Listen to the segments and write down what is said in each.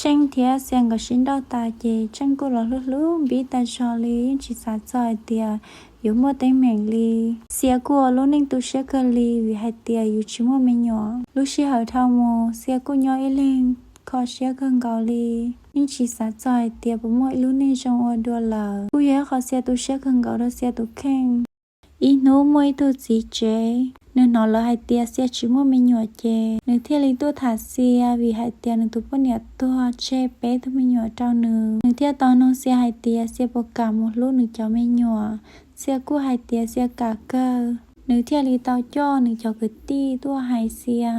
Tseej thiab Xia nkawd sib nrauj tas ces Tseej kuj los hlub hlub Npib tag zog li, yeej tsis xav txog hais tias yuav muaj teeb meem li. Xia kuj ua lub neej tu siab kawg li vim hais tias yus tsis muaj me nyuam. Lub sij hawm dhau mus Xia kuj nyob ib leeg kho siab kawg nkaus li, yeej tsis xav txog hais tias puas muaj ib lub neej zoo ua dua lawm. Kuj yog ib qho Xia tu siab kawg nkaus rau Xia tus kheej. Ib hnub muaj ib tug txiv tsev, nws hnov lawv hais tias Xia tsis muaj me nyuam ces nws thiaj li tuaj tham Xia vim hais tias nws tus poj niam tuag tseg peb tug me nyuam rau nws. Nws thiaj tau nug Xia hais tias Xia puas kam mus hlub nws cov me nyuam. Xia kuj hais tias Xia kam kawg. Nws thiaj li tau coj nws cov kwv tij tuaj hais Xia,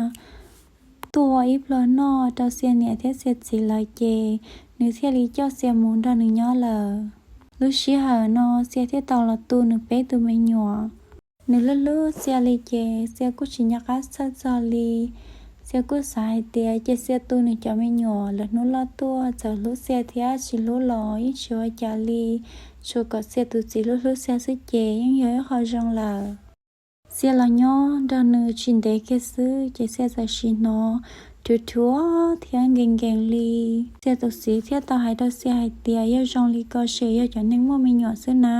tuaj ua ib pluag noj rau Xia niam thiab Xia txiv lawv ces nws thiaj li coj Xia mus nrog nws nyob lawm. Lub sij hawm no Xia thiaj tau los tu nws peb tus me nyuam. Nws hlub hlub Xia li ces Xia kuj tsis nco qab txhawj txog li. Xia kuj xav hais tias cia Xia tu nws cov me nyuam lawm hnub loj tuaj, txawm hlub Xia thiab tsis hlub los yeej tsis ua cas li, tsuas kom Xia tus txiv hlub hlub Xia xwb ces yeej yog ib qho zoo lawm. Xia los nyob nrog nws tsis ntev kiag xwb ces Xia txawm sim hnov rhuav rhuav thiab nkees nkees li. Xia tus txiv thiaj tau hais rau Xia hais tias yog zoo li ko ces yog cov neeg muaj me nyuam xwb na.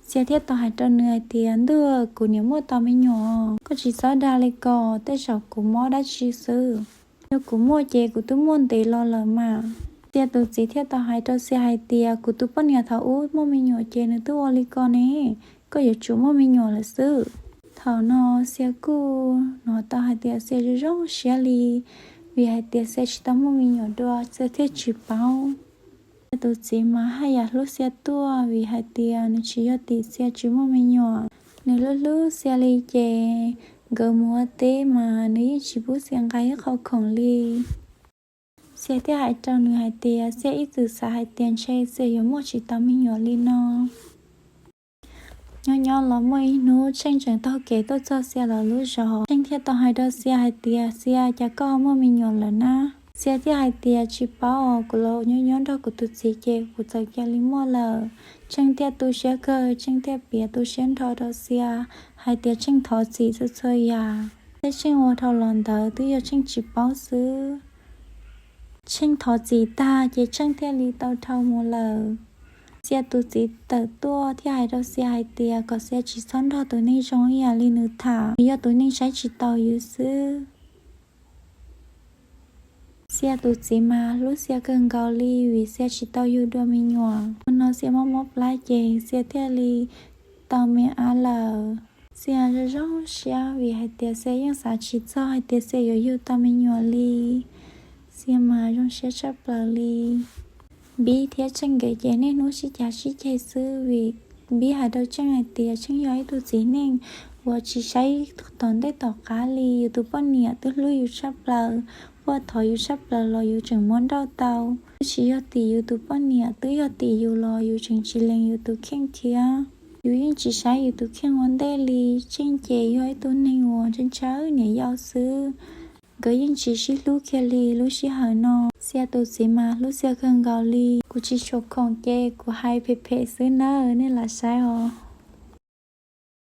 Xia thiaj tau hais rau nws hais tias ntuj, kuv niam muaj tau me nyuam, koj tsis txhob dag li ko, tej zaum kuv mob dab tsi xwb. Yog kuv muaj ces kuv twb muaj ntev los lawm mas. Xia tus txiv thiaj tau hais rau Xia hais tias kuv tus poj niam thaum ub muaj me nyuam ces nws twb ua li ko ne, koj yuav tsum muaj me nyuam lawm xwb. Thaum no Xia kuj hnov tau hais tias Xia zoo zoo siab li, vim hais tias Xia tsis tau muaj me nyuam dua Xia thiaj tsis paub. Xia tus txiv mas haj yam hlub Xia tuaj vim hais tias nws tsis yog tim Xia tsis muaj me nyuam. Nws hlub hlub Xia li ces nkawd mus ua teb mas nws yeej tsis pub Xia nqa ib qho khoom li. Xia thiaj hais rau nws hais tias Xia ib txwm xav hais tias ntshe Xia yuav muaj tsis tau me nyuam li no. Nyob nyob los muaj ib hnub Tsheej tseem taug kev tuaj txog Xia lawv lub zos. Tsheej thiaj tau hais rau Xia hais tias Xia, cas koj muaj me nyuam lawm na? Xia thiaj hais tias tsis paub os, kuv los nyob nyob nrog kuv tus txiv ces kuv txawm cia li muaj lawm. Tsheej thiaj tu siab kawg, Tsheej thiaj piav tu siab nrho rau Xia hais tias Tsheej thov txim txhua txhua yam. Tej Tsheej ua dhau los ntawd twb yog Tsheej tsis paub xwb. Tsheej thov txim tag ces Tsheej thiaj li tau dhau mus lawm. Xia tus txiv tawm tuaj thiaj hais rau Xia hais tias kom Xia tsis txhob nrog tus neeg zoo ib yam li nws tham, nws yog tus neeg saib tsis taus yus xwb. Xia tus txiv mas hlub Xia kawg nkaus li vim Xia tsis tau yug dua me nyuam. Ua no Xia mob mob plab ces Xia thiaj li tau me ab lawm. Xia zoo zoo siab vim hais tias Xia yeej xav tsis txog hais tias Xia yuav yug tau me nyuam li. Xia mas zoo siab tshaj plaws li. Npib thiab Tsheej nkawd ces niaj hnub sib cav sib ceg xwb vim Npib hais rau Tsheej hais tias Tsheej yog ib tug txiv neej uas tsis saib tom ntej tom qab li. Yus tus poj niam twb hlub yus tshaj plaws, puaj thov yus tshaj plaws los yus tseem muab nrauj tau. Twb tsis yog tim yus tus poj niam, twb yog tim yus los yus tseem tsis lees yus tus kheej thiab. Yus yeej tsis saib yus tus kheej ua ntej li. Tsheej ces yog ib tug neeg uas ntshaw ntshaw niam yau xwb. Nkawd yeej tsis sib hlub kiag li lub sij hawm no. Xia tus txiv mas hlub Xia kawg nkaus li. Kuv tsis tshua khoom ces kuv hais phem phem xwb nawb, nej lam saib os.